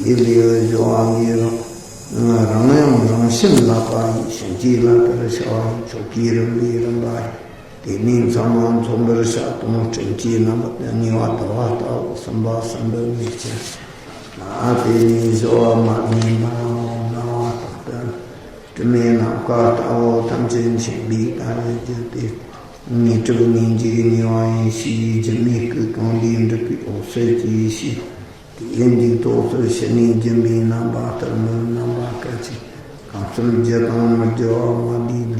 དེའི་ལེའུ་བཞི་པ་ལས་རང་རང་ཡང་རང་བྱིན་བརླབ་པ་ཡིས་བྱིན་གྱིས་བརླབ་པར་བྱ་བ་མཆོག་གི་རིམ་པས་རིམ་པ་ཡིན། དེ་ནས་མཚན་མ་མཚོན་པར་བྱ་དང་སྤྲིན་གྱི་རྣམ་པར་གཉིས་པ་ཟླ་བ་ལྟ་བུ། གསུམ་པ་སྲིན་པོའི་མིག་ཅན། ལ་དེ་ནས་བཞི་པ་མ་ནིང་མ་རང་སྣང་བ་རྟག་ཏུ་དྲི་མེད་ནམ་མཁའ་ལྟ་བུ་ཐམས་ཅད་མཁྱེན་པའི་ལྟ་བའི་རྒྱུད་དེ། ངེས་གྲུབ་ངེས་འཇིག་ཉེ་བ་ཡིན་ཞེས། སྒྱུ་མའི་སྐུ་གང་ལས་འགྲུབ་པའི་འོད་གསལ་གྱིས་ཞེས། དེ་ཡི་མཇུག་ཐོགས་སུ་ཕྱི་ནས་སྦྱིན་པའི་རྣམ་པ་ལྟར་མོས་རྣམ་པར་དཀར་ཅན། གང་འཚམ་བགྱིས་དང་མི་བགྱི་བ་མ་ལུས་ལུས་པ་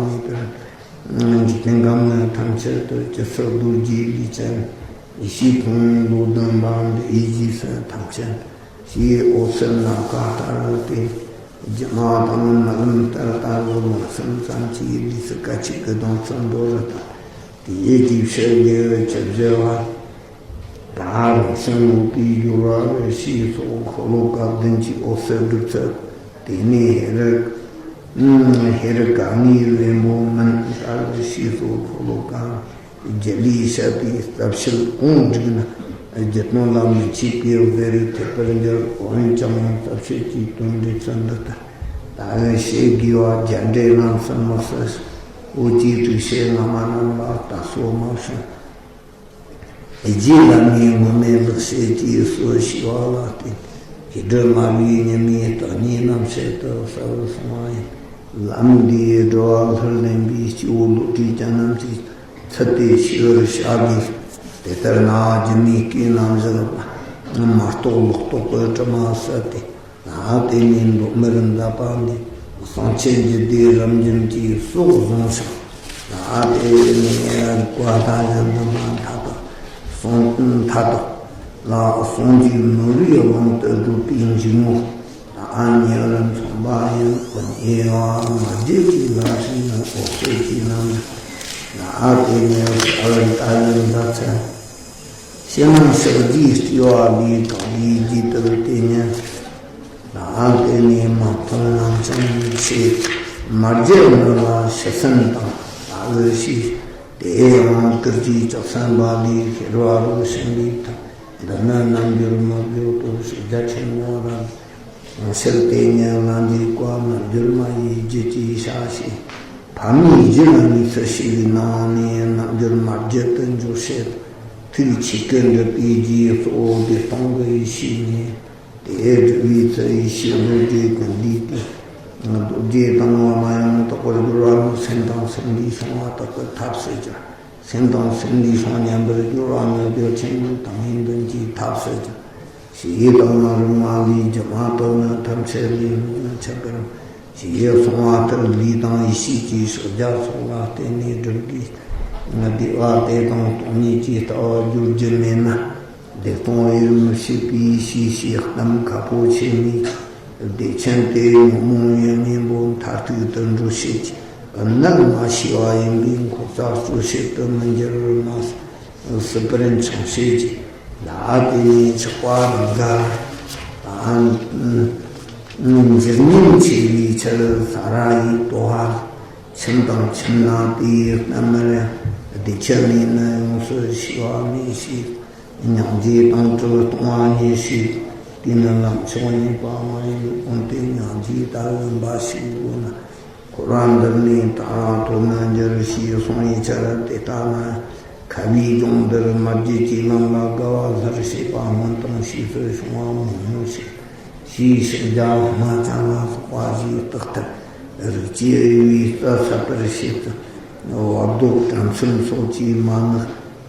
མེད་པར། འཇིག་རྟེན་ཁམས་ནི་ཐམས་ཅད་དུ། ཇི་སྲིད་རྡོ་རྗེ་ལུས་ཅན། ཡེ་ཤེས་ཕུང་པོའི་ལོ་ཟླུམ་པ་འདི་ཡི་རྗེས་སུ་ཐམས་ཅད། ཞེས་འོད་ཟེར་ནམ་མཁའ་ལྟར་ཏེ། སྒྱུ་མ་དང་རྨི་ལམ་ལྟར་ལྟ་བུ། ལམ་སེམས་ཙམ་གྱི་ལུས་སུ་སྐད་ཅིག་གི་གདངས་སུ་འགྲོ་རུ་དང་། དེ་ཡི་རྗེས་སུ་དགེ་བའི་ཆོས་བྱ་བ། ད་རང་བཞིན་ནོར་བུའི་སྦྱོར་བ་རེ་ཞེས་སོགས། འཁོར་ལོ་བརྒྱ་བདུན་གྱི་འོད་ཟེར་སྒྲུབ་ཚུལ། དེ་ནས་ཧེ་རུ། ཧེ་རུ་ཀ་ངའི་བེམ་པོ་མིན་ལྟར་ཞེས་སོགས། འཁོར་ལོ་བརྒྱ་རྒྱུད་ལས་བཤད་པའི་རྩ་བཤད་གོང་བསྒྲིགས་ན། རྒྱུད་དོན་ལ་མི་ཆད་པའི་རྫས་རིགས་ཐེབས་པར་འགྱུར། འོན་ཀྱང་རྩ་བཤད་ཀྱི་དོན་འགྲེལ་ཚུལ་འདི་ལྟར། ད་རེས་བཤད་དགོས་པ་རྒྱ་འགྲེལ་རྣམས་སུ་དམིགས་སུ། འོད་ཀྱི་ཐུགས་བཤད་སྔ་མ་རྣམས་ལ་ལྟ་སོ་མ་བྱུང་། རྗེ་བླ་མའི་མངོན་མེད་ལེགས་བཤད་ཀྱི་སྲོལ་ཞེས་པ་ལ་བརྟེན། ཤེས་སྒྲིབ་མ་ལུས་ཉི་མའི་རྟགས་ཉིད་རྣམ་བཤད་དུ་གསལ་བར་གསུངས་པ་ཡིན། ལམ་འདིའི་སྒྲུབ་པ་ལྷུར་ལེན་པའི་སྐྱེ་བོ་བློ་གྲོས་ཅན་རྣམས་ཀྱིས་ཚུལ་དེ་ཤེས་པར་བྱ་དགོས། དེ་ལྟར་ན་སྒྱུ་མའི་སྐུའི་རྣམ་གཞག་མ་རྟོགས་ལོག་རྟོག་གི་དྲི་མ་བསལ་ཏེ། ལ་དེ་ནས་མདོ་སྨིར་མཛད་པ་འདི། གསང་ཆེན་རྒྱུད་སྡེ་རབ་འབྱམས་ཀྱི་སྲོག་བཟུང་ཞིང་། ལ་དེ་ནས་རིགས་པ་མཐའ་ཡས་འདུན་མ་མཐའ་དག་གསུང་མཐའ་དག་ལ་ཟུང་འཇུག་ནོར་བུའི་དབང་དུ་བགྲོད་པའི་འཇུག་ངོགས་ལ་ཉེ་བར་མཚོན་པ་ཡང་། ཉེ་བར་མ་བརྗེད་ཀྱི་ལམ་ཞིག་ནི། འོད་གསལ་གྱི་རྣམ་འགྱུར་ལ་དེ་ནས་གསལ་བར་ལྟ་བའི་མཛད་ཚུལ། ཕྱི་ནང་ཕྱོགས་བརྒྱད་སྤྲོས་པ་ལས་དྲག་པའི་རྒྱུད་དུ་དེ་ཉིད་ལ། དེ་ནས་མ་མཐོང་རྣམ་བྱང་ཆེས་མ་རྒྱལ་མི་ལ་ཕྱི་སེམས་དང་ལྟ་བུ་ཞེས། དེ་ཡང་ཀིརྟིའི་ལྕགས་ཟམ་པ་ལས་ཤེར་བ་རུ་ཕྱིན་པའི་ཐབས། འདི་ནི་རྣལ་འབྱོར་མི་བསྐྱོད་རྟོགས་བྱེད་རྒྱ་ཆེན་པོ་རབ། ཕྱིར་དེ་ཉིད་ལ་འཇུག་པ་རྣལ་འབྱོར་མ་ཡི་རྒྱུད་ཀྱི་ཞྭ་ཞེས། ཕ་མའི་རྒྱུད་ལ་དངོས་སུ་ཞུགས་པའི་ནང་ནས་རྣལ་འབྱོར་མ་རྒྱུད་དུ་འཇུག་བྱེད། ཐུགས་ཆོས་སྐུ་འགྲུབ་པའི་རྒྱུའི་གཙོ་བོ་བདེ་སྟོང་གི་ཡེ་ཤེས་ཉིད། དེ་སྒྲུབ་པའི་ཚུལ་ཡེ་ཤེས་རྡོ་རྗེ་ཀུན་འདུས་ཏེ། རྡོ་རྗེ་དང་པོ་མ་ཡང་དག་པར་སྦྱོར་བ་ནི། སེམས་དང་སེམས་འདུས་སོང་བ་དག་གི་ཐབས་སུ་གྱུར། སེམས་དང་སེམས་འདུས་སོང་མཉམ་པར་སྦྱོར་བ་ནི། སྦྱོར་ཆེན་དང་པོའི་མདུན་གྱི་ཐབས་སུ་གྱུར། ཞེས་དང་རིག་མ་ལས་སྒྱུ་མ་དག་ནི་ཐམས་ཅད་ལས་ངོ་མཆེད་པར། ཞེས་གསུངས་པ་ལྟར་ལུས་དང་ཡེ་ཤེས་ཀྱི་ཕྱོགས་བརྒྱ་སོགས་ལ་བརྟེན་ནས་སྒྲུབ་དགོས། བདེ་བ་དེ་དང་སྟོང་ཉིད་ཀྱི་ལྟ་བ་སྦྱོར་རྒྱུ་མེད་ན། བདེ་སྟོང་དབྱེར་མི་ཕྱེད་པའི་ཡེ་ཤེས་ཞེས་གཏམ་ཁ་པོ་ཆེ་མོའི་བདེ་ཆེན་དེ་ཉོན་མོངས་པའི་གཉེན་པོ་མཐར་ཐུག་ཏུ་འགྲོ་བྱེད་ཀྱི་གནད་མ་ཤེས་པ་ཡིན་པས། འཁོར་ས་གཙོ་བྱེད་དུ་མི་འགྱུར་བར་མ་སྲིད་པར་འཆིང་བྱེད་ཀྱི། ལ་དེ་ནས་ཆགས་པ་རང་དགར། འཇིགས་ཉེན་ཆེ་བའི་ཕྱིར། ས་ར་ཡི་ལྟོ་བ། ཁྱིམ་དང་ཁྱིམ་ན་དེའི་གནམ་མེར། བདེ་ཆེན་ལས་ནི་ཡོངས་སུ་ཤེས་པ་མེད་ཞེས། སྙིང་རྗེ་དང་བྲལ་སྟོང་པ་ཉིད་ཞེས། དེ་ནི་ལམ་མཆོག་གཉིས་པ་མ་ཡིན། འོན་ཏེ་སྙིང་རྗེ་ལྟ་བུ་འབའ་ཞིག་དགོས་ན། འཁོར་བ་འདི་ནས་ད་ཐོབ་ནི་འགྱུར་ཞེས་གསུངས་པའི་ཕྱིར། དེ་ལྟ་ན་ཁ་བའི་ལྗོངས་འདིར་མ་རྒྱུད་ཀྱི་ལམ་ལ་དགའ་བ་སླར་བྱེད་པ་སྔོན་དང་ཕྱིས་སུ་བྱུང་བ་མང་ཉུང་ཞིག་ཞེས་ཕྱག་རྒྱ་རྨ་བྱ་ལ་སོགས་པ་ཞིག་བརྟག་ཐབས་རིགས་ཀྱི་དབྱེ་བའི་རྩ་ཟབ་པར་བྱེད་དུ། བར་དོ་བྲམ་ཟེ་སོགས་ཀྱིས་མ་ནུབ།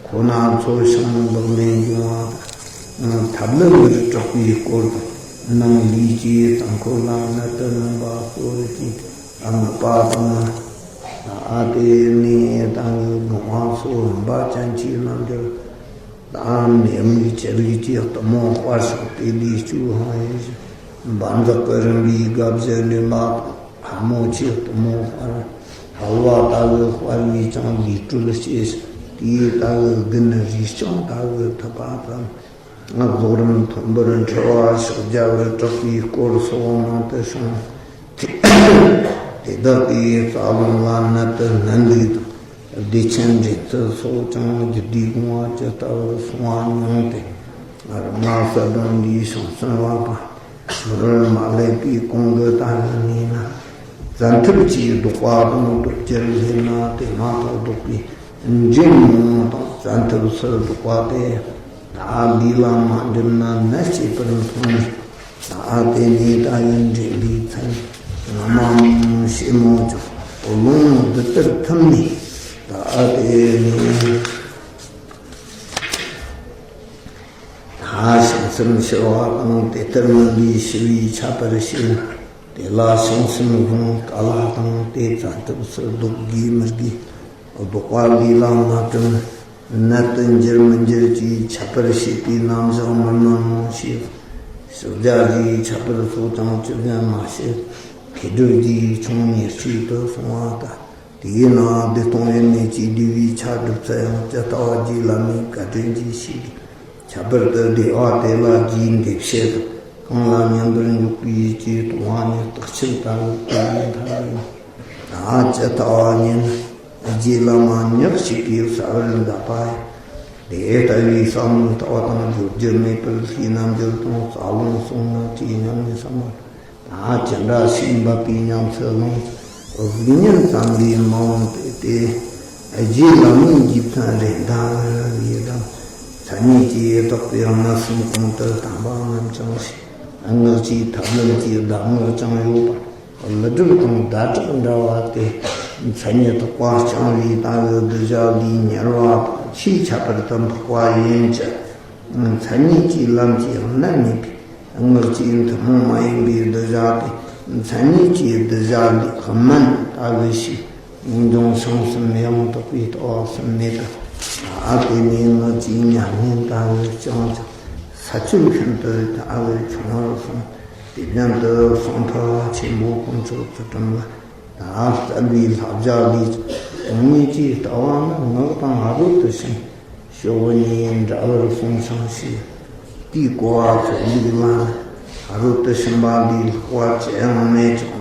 ཁོ་ན་ཚོ་ཞིང་ལག་ལེན་འབྱུང་བ་དང་། ཐབས་ལམ་རི་དྲག་པའི་སྐོར་དང་། ནང་ལུས་ཀྱི་གཙང་འཁོར་ལ་གནད་དུ་བསྣུན་པ་གཙོ་བོར་བྱས་ཏེ་དམིགས་པ་དང་། ཨ་དེ་ནས་ད་གི་དགོངས་པ་སོགས་བུམ་པ་ཅན་གྱི་རྣལ་འབྱོར་དང་། མེ་མིག་ཅི་ལུས་ཀྱི་གཏུམ་མོ་སྤར་ཞིང་དེ་ལས་སྐྱོ་ཤས་ཡོད་ཅིང་། འབར་འཛག་གི་རིམ་པས་དགའ་བཞིན་འདྲེན་པ་དང་། ཕ་མོ་ཆེ་གཏུམ་མོ་སྤར། ཕལ་བ་ལྟ་བུ་སྤར་བས་ཀྱང་ལུས་དྲོད་སྐྱེ་ཞིང་། དེའི་ལྟ་བུ་དགུན་རུས་སྐྱོང་ལྟ་བུ་ཐུབ་པ་དང་། རྫོགས་རིམ་མཐོན་པོར་འཁྲིལ་བ་ཕྱག་རྒྱ་བར་དྲག་པའི་སྐོར་སོགས་མང་དུ་བྱུང་། དེ་དག་གིས་རྩ་རླུང་ལ་གནད་དུ་བསྣུན་ལུགས་དང་། བདེ་ཆེན་འདྲེན་ཚུལ་སོགས་ཀྱང་རྒྱུད་སྡེའི་དགོངས་པ་ཇི་ལྟ་བར་གསུངས་པ་མྱོང་སྟེ། རབ་སྔ་གསལ་སྒྲོན་འདིའི་ཞང་བཙུན་པ་པ་ཞོར་མ་ལེགས་པའི་གོང་གི་ལྟ་བུ་ནུས་ན། བཙན་ཐབས་ཀྱིས་བཟློག་པ་དང་བཟློག་རྒྱུར་སླེབས་ན། དེ་མ་ཐག་བཟློག་པའི་འདྲེན་མང་དང་བཙན་ཐབས་སུ་བཟློག་པ་སྟེ། ད་ལུས་ལ་མ་འདྲེན་ན་ནད་སྐྱེད་པར་མཐོང་ནས། ད་དེ་ནས་ད་ཡིན་འདྲེན་པའི་མཚན་སྔ་མ་མང་ཞེས་མོ་ཀྱང་། རླུང་རྡུལ་ལྟར་ཐིམ་ནས་ ད་དེ་ནས་ད་བྱང་སེམས་ཞི་བ་དང་དེ་ལྟར་མིན་པའི་ཞི་བའི་ཁྱད་པར་ཞེས། དེ་ལ་བྱང་སེམས་ཀྱང་ག་ལ་དང་དེ་བཙན་ཐབས་སུ་ལྡོག་དགོས་མི་དགོས། ལྡོག་པ་ལས་ལ་མ་གྲུབ། ནད་དུ་འགྱུར་མི་འགྱུར་གྱི་ཁྱད་པར་བྱེད་པའི་རྣམ་གཞག་མི་སྣང་ངོ་ཞེས། ཕྱག་རྒྱ་བཞིའི་ཁྱད་པར་སོགས་ཀྱང་ཅི་བཞིན་མ་བཤད། མཁས་གྲུབ་རྗེས་ཆུང་ཉེར་གཅིག་ཏུ་གསུངས་པ་ལྟར། དེས་ན་བདེ་སྟོང་པའི་གནད་ཀྱིས་བསྡུས་པའི་ཆ་སྒྲུབ་ཚུལ་ཡང་ཇི་ལྟ་བ་རྗེ་བླ་མའི་བཀའ་དྲིན་གྱིས་ཤེས་ཀྱི། ཁྱད་པར་དུ་བདེ་བ་དེ་ལ་རྗེས་འདེབས་བྱེད་དུ། གང་ལ་མཉམ་པར་འཇོག་པའི་ཡིད་ཀྱིས་གཏོང་བ་ནི་རྟགས་ཆད་ལྟ་བུ་དེ་ཡིན་ཐལ། ད་ཇི་ལྟ་བ་ཉིད་རྗེ་བླ་མ་ཉག་གཅིག་གིས་གསལ་བར་གདབ་པ་ཡང་། དེ་ལྟ་བུའི་བསམ་བློ་ལྟ་བ་དང་སྦྱོར་རྒྱུ་མེད་པར་ལྷའི་རྣལ་འབྱོར་དང་རྩ་རླུང་གསུམ་ནི་ཅི་སྙམ་ནས་བསམ་པ། ད་ཅི་འདྲ་ཞིག་འབབ་པའི་ཉམས་སུ་བླངས། གཟུགས་བརྙན་ཙམ་ལས་མ་འོངས་པའི་དེ། རྗེ་བླ་མའི་རྗེ་བཙུན་རེད་མདའ་ལས་དང་། མཚན་ཉིད་ཀྱིས་བཏགས་པའི་དངུལ་གསུམ་གོང་དུ་བསྟན་པ་རྣམས་ཀྱང་ཞིག་དངུལ་གྱི་ཐབས་ལམ་གྱི་གདམས་ངག་ཀྱང་ཡོད་པ། ཀླུ་སྒྲུབ་དང་ཟླ་གྲོགས་འདྲ་བ་སྟེ། མཚན་ཉིད་རྟོགས་པ་རྐྱང་བའི་ལྟ་བུ་གདུལ་བྱ་ལས་ཉེར་བ་དང་ཆེས་ཁྱད་པར་དུ་འཕགས་པ་ཡིན་གྱི། མཚན་ཉིད་ཀྱི་ལམ་གྱི་གནད་མེད་པའི་དངུལ་གྱི་ཐུན་མོང་མ་ཡིན་པའི་གདུལ་བྱ་སྟེ། མཚན་ཉིད་ཀྱི་གདུལ་བྱ་ལས་སྨན་ལྟ་བུ་ཞིག་འབྱུང་བྱང་སེམས་ཡང་དག་པའི་ལྟ་བ་གསུམ་མེད་པར། ད་དེ་ནས་ནི་ཅིའི་མྱ་ངན་ལྟ་བུ་ཅང་ཅང་ས་ཆུ་ཤིན་ཏུ་ལྟ་བུ་ཆུང་བར་སོང་། དེ་བཞིན་དུ་གསང་ཕུ་ཆེན་པོ་དཀོན་མཆོག་ཚུལ་ཁྲིམས་ལ། ད་བསྟན་པའི་བསླབ་བྱ་ལས་སྟོང་ཉིད་ཀྱི་ལྟ་བ་ནི་ངག་དང་ཨ་རོ་ཏི་ཤིང་ཤོག་གཉིས་འདྲ་བར་གསུངས་ཤིང་ཞེས། དེའི་གོ་བ་ཚོ་ལུགས་ལ་ཨ་རོ་ཏི་ཤིང་པ་ལས་ལྷག་པ་ཅི་ཡང་མེད་ཀྱང་